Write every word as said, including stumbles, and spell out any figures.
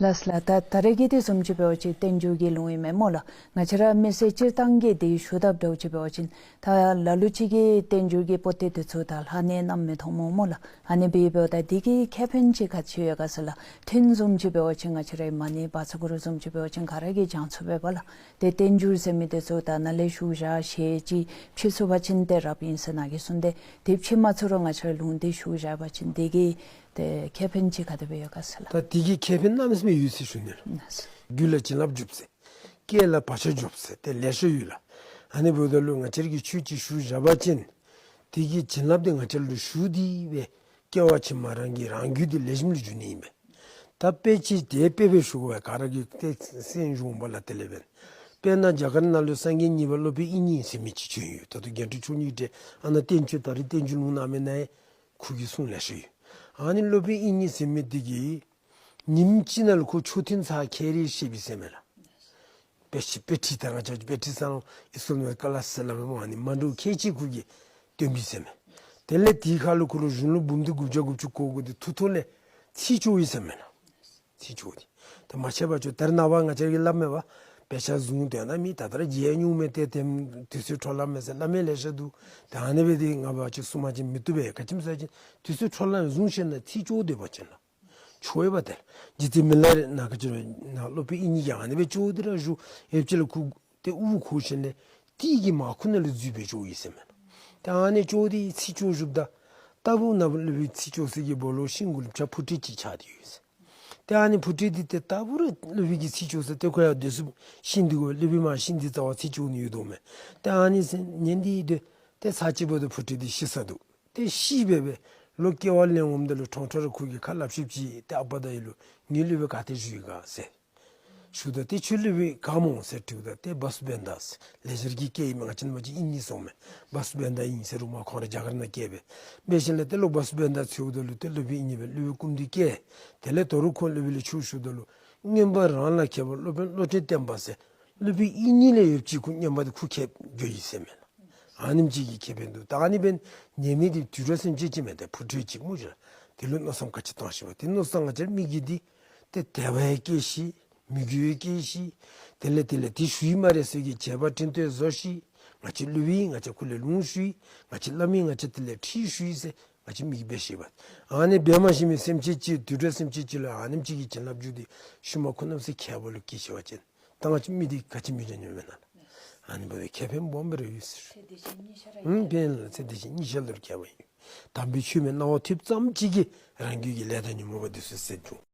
ལགས་ལགས། ད་ད་རེས་ཀྱི་དེ་བཟུམ་ཅིག་འབད་བ་ཅིན་བསྟན་འགྱུར་གྱི་ལུང་ཨིན་མས་སྨོ་ལགས། ང་བཅས་ར་མི་སེར་སྤྱིར་བཏང་གིས་དེ་ཞུ་དགོཔ་འདྲཝ་ཅིག་འབད་བ་ཅིན་ད་ལ་ལུ་ཅིག་གིས་བསྟན་འགྱུར་གྱི་པོ་ཏི་དེ་ཚུ་ད་ལྷག་ནི་ནམ་མི་མཐོང་སྨོ་སྨོ་ལགས། ཨ་ནི་སྦེ་འབདཝ་ད་དེ་གི་ཁེ་ཕན་ཅིག་ག་ཅི་ཡོད་ག་ཟེར་ལགས། ཐུན་བཟུམ་ཅིག་འབད་བ་ཅིན་ང་བཅས་རའི་མ་ཎི་བཛྲ་གུ་རུ་བཟུམ་ཅིག་འབད་བ་ཅིན་ག་ར་གིས་བགྱང་ཚུགས་པས་པ་ལགས། དེ་བསྟན་འགྱུར་ཟེར་མི་དེ་ཚུ་ད་ནཱ་ལས་ཞུ་བཞག་ཞལ་གྱིས་ཕྱེ་ཚུགས་པ་ཅིན་དེ་རབ་ཨིན་ཟེར་ནཱ་གིས་གསུངས་ཏེ། དེ་ཕྱེ་མ་ཚུགས་རུང་ང་བཅས་ར་ལུང་དེ་ཞུ་བཞག་པ་ཅིན་དེ་གི་དེ་ཁེ་ཕན་ཅིག་ག་དེ་སྦེ་ཡོད་ག་ཟེར་ལགས། ད་དེ་གི་ཁེ་ཕན་གནམ་མེད་ས་མེད་ཡོད་ཟེར་ཞུ་ནི་ལགས། རྒྱུད་ལ་བྱིན་རླབས་འཇུག་ཟེར། སྐད་ལ་བག་ཆགས་འཇུག་ཟེར། དེ་ལེ་ཤ་ཡོད་ལགས། ཨ་ནི་འབདཝ་ད་ལུ་ང་བཅས་ར་གིས་ཆོས་ཅིག་ཞུ་བཞག་པ་ཅིན་དེ་གི་བྱིན་རླབས་དེ་ང་བཅས་ལུ་ཞུགས་ཏེ་སྦེ་སྐྱེ་བ་ཕྱི་མ་རང་གི་རང་རྒྱུད་དེ་ལེགས་ཤོམ་ལུ་འགྱུར་ནི་ཨིན་པས། ད་དཔེ་ཅིག་དེ་དཔེ་སྦེ་ཞུ་དགོ་པས། ག་ར་གིས་ཏེ་སེམས་ཤུགས་འོང་པ་ལགས། དེ་ལས་འབདན་དཔེར་ན་རྒྱ་གར་ནང་ལུ་སངས་རྒྱས་གཉིས་པ་སློབ་དཔོན་དབྱིག་གཉེན་ཟེར་མི་ཅིག་བྱོན་ཡོད། ད་ལྟོ་རྒྱན་དྲུག་མཆོག་གཉིས་ཏེ་ཨ་ནཱ་བསྟན་བཅོས་ད་རེས་བསྟན་འགྱུར་ལུང་ནང་མེན་ན་ཡང་ཁོ་གི་གསུང་ལེ་ཤ་ཡོད། ཨ་ནི་སློབ་དཔོན་དབྱིག་གཉེན་ཟེར་མི་དེ་གིས་ཉིནམ་གཅིག་ནང་ལུ་ཁོ་མཆོད་རྟེན་ཚར་ཁལ་རེ་བཤད་པས་ཟེར་མས་ལགས། དཔེ་ཆ་དཔེ་ཁྲིད་ད་ང་བཅས་དཔེ་ཁྲིད་ས་ལུ་ཨིས་སི་ལུ་ཀ་ལཱསི་ཟེར་སླབ་མས་སྨོ། ཨ་ནི་མ་འདྲཝ་ཁལ་གཅིག་ཁོ་གིས་སྟོན་པས་ཟེར་མས། དེ་ལས་དེའི་ཁར་ལུ་ཁོ་ལུ་གཞུང་ལུ་འབུམ་སྡེ་དགུ་བརྒྱ་དགུ་བཅུ་གོ་དགུ་དེ་ཐུགས་ཐོག་ལས་ཚིག་བཅད་ཡི་ཟེར་མས་ལགས། ཚིག་བཅད་དེ། ད་མ་ཤེས་པ་ཅིག་ད་རེས་ནངས་པ་ང་བཅས་ར་གིས་སླབ་མས་པ། དཔེ་ཆ་བཟུང་དོ་ན་མི་ད་ལྟོ་ར་མཇལ་མྱོང་མས། ཏེ་དེ་དུས་ཚོད་འཕྲོ་བརླག་མས་ཟེར་སླབ་མི་ལེ་ཤ་འདུག། ད་ཨ་ནི་སྦེ་དེ་ང་བ་ཅིག་གསུང་མ་ཅིན་མི་བཏུབ་པས། ག་ཅི་སྨོ་ཟེར་བ་ཅིན་དུས་ཚོད་འཕྲོ་བརླག་བཟུང་ཤེས་ན་ཚིག་བཅད་སྡོད་པ་ཅིན་ལགས། ཆོག་ཡོད་པ་དེ་ལགས། རྗེ་བཙུན་མི་ལ་རས་ནང་ག་ཅི་ར་ནང་སློབ་དཔོན་དབྱིག་གཉེན་གྱིས་ཨ་ནི་སྦེ་བཅད་དེ་ར་བཞུགས། ཡབ་རྗེ་ལུ་ཁོ་ཏེ་དབུ་འཁོར་ཞིནམ་ལས་ཏིའི་གི་མར་ཁུ་ནང་ལུ་འཛུལ་སྦེ་བཅད་ཡི་ཟེར་མས་ལགས། ཏེ་ཨ་ནི་བཅད་དེ་ཚིག་བཅད་བཞགཔ་ད་ལྟ་བུ་ནཱ་སློབ་དཔོན་ཚིག་བཅད་ས་གི་སྦོ་ལོགས་ཤིང་གུ་ལུ་བྱ་ཕུ་ཊི་ཅིག་ཆགས་ཏེ་ཡོད་ཟེར། ཏེ་ཨ་ནི་ཕུ་ཊི་འདི་ཏེ་ལྟ་བུ་ར་སློབ་དཔོན་གྱིས་ཚིག་བཅད་ས་ཏེ་ཁོ་ཡང་སྡོད་ས་ཤིང་འདི་གུ་སློབ་དཔོན་མར་ཤིང་འདི་རྩ་བར་ཚིག་བཅད་ནི་ཡོད་དོ་མས། ཏེ་ཨ་ནི་ཟེར་ཉན་ཏེ་སྡོད། ཏེ་ཚར་གཅིག་འབདཝ་ད་ཕུ་ཊི་འདི་ཤི་སོ་ནུག། ཏེ་ཤི་སྦེ་སྦེ་ལོག་སྐྱེ་བ་ལེན་འོངམ་ད་ལུ་ཁྲོང་ཁྲོ་ར་ཁོ་གིས་ཁ་སླབ་ཤེསཔ་ཅིག་ཏེ་ཨ་པ་དང་ཡི་ལུ་ངེའི་སློབ་དཔོན་ག་ཏེ་བཞུགས་ཡི་ག་ཟེར་ཞུཝ་ད་ཏེ་ཁྱོད་སློབ་དཔོན་ག་སྨོ་ཟེར་དྲིཝ་ད་ཏེ་བ་སུ་བནྡྷ་ཟེར་ལེགས་སྦྱར་གྱི་སྐད་ཨིན་མས། ང་བཅས་ནང་མ་གཞི་དབྱིག་གཉེན་ཟེར་མས། བ་སུ་བནྡྷ་ཨིན་ཟེར་རུང་མ་ཁོང་ར་རྒྱ་གར་ནང་སྐྱེས་པས། འབད་ཞིནམ་ལས་ཏེ་ལོག་བ་སུ་བནྡྷ་འཚོལཝ་ད་ལུ་ཏེ་སློབ་དཔོན་དབྱིག་གཉེན་སྦེ་སློབ་དཔོན་སྐུ་མདུན་བསྐྱལ། དེ་ལས་དོ་རུང་ཁོང་སློབ་དཔོན་ལུ་ཆོས་ཞུཝ་ད་ལུ་མངོན་པ་རང་ལ་མཁས་པ་སློབ་དཔོན་བློ་གྲོས་བརྟན་པ་ཟེར་སློབ་དཔོན་དབྱིག་གཉེན་ལས་ཡོདཔ་ཅིག་ཁོ་མངོན་པ་དེ་ཁོ་མཁསཔ་འགྱོ་ཡི་ཟེར་མས་ལགས། ཨ་ནེམ་ཅིག་གི་ཁེ་ཕན་འདུག། ད་ཨ་ནི་འབདན་ཉན་མི་འདི་དུད་འགྲོ་སེམས་ཅན་ཅིག་མས། ཏེ་ཕུ་ཊི་ཅིག་སྨོ་ཤིག་ལགས། དེ་ལུ་མནོ་བསམ་ག་ཅི་བཏང་ཤེས་པ། དེ་མནོ་བསམ་ང་བཅས་མི་གི་འདི་ཏེ་དད་པ་ཡང་སྐྱེ་ཤེས། མོས་གུས་ཡང་སྐྱེ་ཤེས། དེ་ལས་དེ་ལས་དེ་ཞུ་ཡི་སྨ་རེ་ཟེར་གྱི་བྱ་བ་འཕྲིན་ཐུང་བཟོ་ཤེས། ང་བཅས་སློབ་དཔོན་ང་བཅས་ཁོ་ལས་ལུང་ཞུ་ཡི། ང་བཅས་བླ་མ་ང་བཅས་དེ་ལས་ཁྲིད་ཞུ་ཡི་ཟེར་ང་བཅས་མི་གིས་འབད་ཤེས་པ། ཨ་ནི་འབད་མ་ཤེས་མི་སེམས་ཅན་ཅིག་དུད་འགྲོ་སེམས་ཅན་ཅིག་ལུ་ཨ་ནེམ་ཅིག་གི་བྱིན་རླབས་འཇུག་སྟེ་ཤུལ་མ་ཁོ་གནམ་མེད་ས་མེད་མཁསཔ་ལུ་སྐྱེས་ཤེས་པ་ཅིན་ད་ང་བཅས་མི་འདི་ག་ཅི་མི་འདྲ་ནི་མེན་ན་ལགས། ཨ་ནི་འབདཝ་ད་ཁེ་ཕན་སྦོམ་སྦེ་ར་ཡོད་ཟེར། ཚེ་འདི་ཕན་ལ་ཚེ་འདི་ཕྱི་ཉིད་ཤར་ལུ་ཁྱད་པར་ཡོད། དམ་པའི་ཆོས་མེད་སྣང་བ་ཐིབས་ཙམ་ཅིག་གིས་རང་རྒྱུད་ཀྱི་ལས་དང་ཉོན་མོངས་པ་འདི་ཚུ་ཟད་འགྱོ།